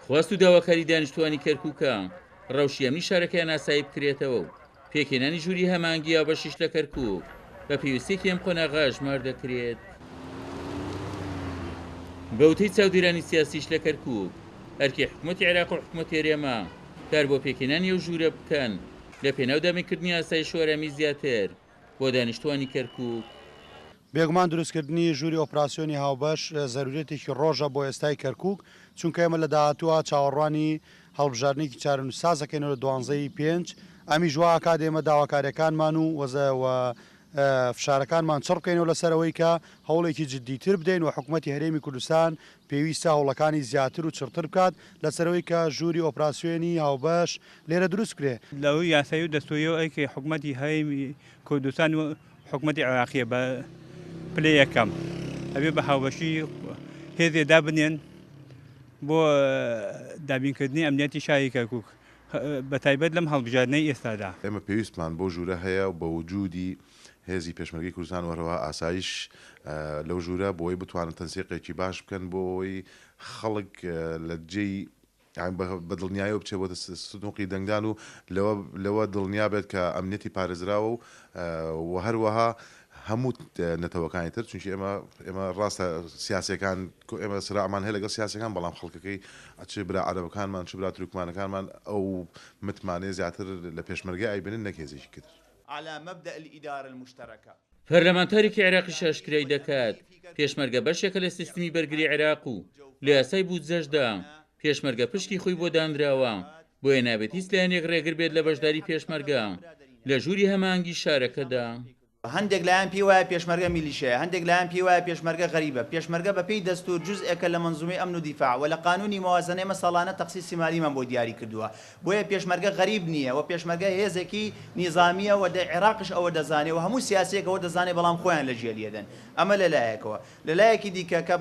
خواست و داواکاری دانیشتووانی کەرکووکە ڕەوشی ئەمنی شارەکەیان ئاسایی بکرێتەوە و پێکهێنانی ژووری هەماهەنگی هاوبەشیش لە کەرکووک بە پێویستییەکی ئەم قۆناغە ئەژمار دەکرێت. بە وتەی چاودێرانی سیاسیش لە کەرکووک، ئەرکی حکومەتی عێراق و حکومەتی هەرێمە کار بۆ پێکهێنانی ئەو ژوورە بکەن لە پێناو دابینکردنی ئاسایش و ئارامی زیاتر بۆ دانیشتووانی کەرکووک. بێگومان دروستکردنی ژووری ئۆپراسیۆنی هاوبەش زەرورەتێکی ڕۆژە بۆ ئێستای کەرکوک، چونکە ئێمە لە داهاتووە چاوەڕوانی هەڵبژاردنێکی چارەنووسساز ئەکەینەوە لە دوانزە ی پێنج، ئەمیش وا ئەکات ئێمە داواکاریەکانمان و و فشارەکانمان چڕ بکەینەوە لەسەر ئەوەی کە هەوڵێکی جددیتر بدەین و حکومەتی هەرێمی کوردستان پێویستە هەوڵەکانی زیاتر و چڕتر بکات لەسەر ئەوەی کە ژووری ئۆپراسیۆنی هاوبەش لێرە دروست بکرێ. لە ڕووی یاسایی و دەستووریەوە ئەرکی حکومەتی هەرێمی کوردستان و حکومەتی عێراقیە بە پلەی یەکەم ئەبێ بە هاوبەشی هێزێ دابنێن بۆ دابینکردنی ئەمنیەتی شاری کەرکوک بە تایبەت لەم هەڵبژاردنەی ئێستادا. ئێمە پێویستمان بەو ژوورە هەیە و بە وجودی هێزی پێشمەرگەی کوردستان و هەروەها ئاسایش لەو ژوورە بۆ ئەوەی بتوانن تەنسیقێکی باش بکەن بۆ ئەوەی خەڵک لە جێی یانی بە دڵنیایەوە بچێت بۆ سندوقی دەنگدان و لەوە لەوە دڵنیا بێت کە ئەمنیەتی پارێزراوە و و هەروەها هەموو نەتەوەکانی تر چونکی ئێمە ئێمە ڕاستە سیاسەکان ئێمە سراعمان هەیە لەگەڵ سیاسەکان بەڵام خەڵکەکەی چ برا عەرەبەکانمان چ برا تورکمانەکانمان ئەو متمانەیە زیاتر لە پێشمەرگە ئەیبینن نەک هێزێکی تر. على مبدأ الادارە المشترکە. پەرلەمانتارێکی عێراقیش ئاشکرای دەکات، پێشمەرگە بەشێکە لە سیستمی بەرگری عێراق و لە یاسای بودجەشدا پێشمەرگە پشکی خۆی بۆ دانراوە، بۆیە نابێت هیچ لایەنێک ڕێگر بێت لە بەشداری پێشمەرگە لە ژووری هەماهەنگی شارەکەدا. هەندێک لایەن پێی وایە پێشمەرگە میلیشیایە، هەندێک لایەن پێی وایە پێشمەرگە غەریبە، پێشمەرگە بە پێی دەستوور جوزئێکە لە مەنزومەی ئەمن و دیفاع و لە قانونی موازەنە ئێمە ساڵانە تەخسیسی مالیمان بۆ دیاری کردووە، بۆیە پێشمەرگە غەریب نییە و پێشمەرگە هێزێکی نیزامییە و دە عێراقیش ئەوە دەزانێ و هەموو سیاسییەک ئەوە دەزانێ بەڵام خۆیان لە ژێلی ئەدەن. ئەمە لە لایەکەوە. لە لایەکی دیکە کە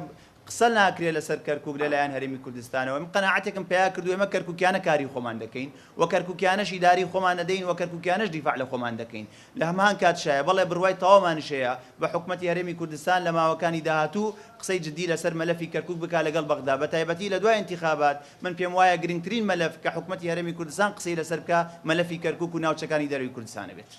قسە ناکرێ لەسەر کەرکووک لە لایەن هەرێمی کوردستانەوە من قەناعەتێکم پەیا کردووە ئێمە کەرکووکیانە کاری خۆمان دەکەین و کەرکووکیانەش ئیدارەی خۆمان ئەدەین و کەرکووکیانەش دیفاع لە خۆمان دەکەین. لە هەمان کاتشایە بەڵێ بڕوای تەواومانش هەیە بە حکومەتی هەرێمی کوردستان لە ماوەکانی داهاتوو قسەی جدی لەسەر مەلەفی کەرکوک بکا لەگەڵ بەغدا بەتایبەتی لە دوای ئینتیخابات من پێم وایە گرنگترین مەلەف کە حکومەتی هەرێمی کوردستان قسەی لەسەر بکا مەلەفی کەرکوک و ناوچەکانی دەرەوەی کوردستانە بێت.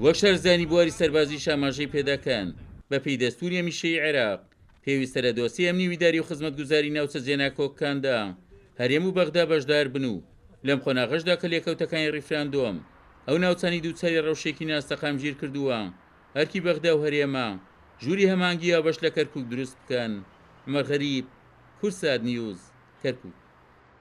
وەک شارەزایانی بواری سەربازیش ئاماژەی پێدەکەن، بەپێی دەستووری هەمیشەیی عێراق، پێویستە لە دۆسیەی ئەمنی و ئیداری و خزمەتگوزاری ناوچە جێناکۆکەکاندا هەرێم و بەغدا بەشدار بن و لەم قۆناغەشدا کە لێکەوتەکانی ڕیفراندۆم ئەو ناوچانەی دووچاری ڕەوشێکی ناسەقامگیر کردووە، ئەرکی بەغدا و هەرێمە ژووری هەماهەنگی هاوبەش لە کەرکوک دروست بکەن. عومەر غەریب، کوردسات نیوز، کەرکوک.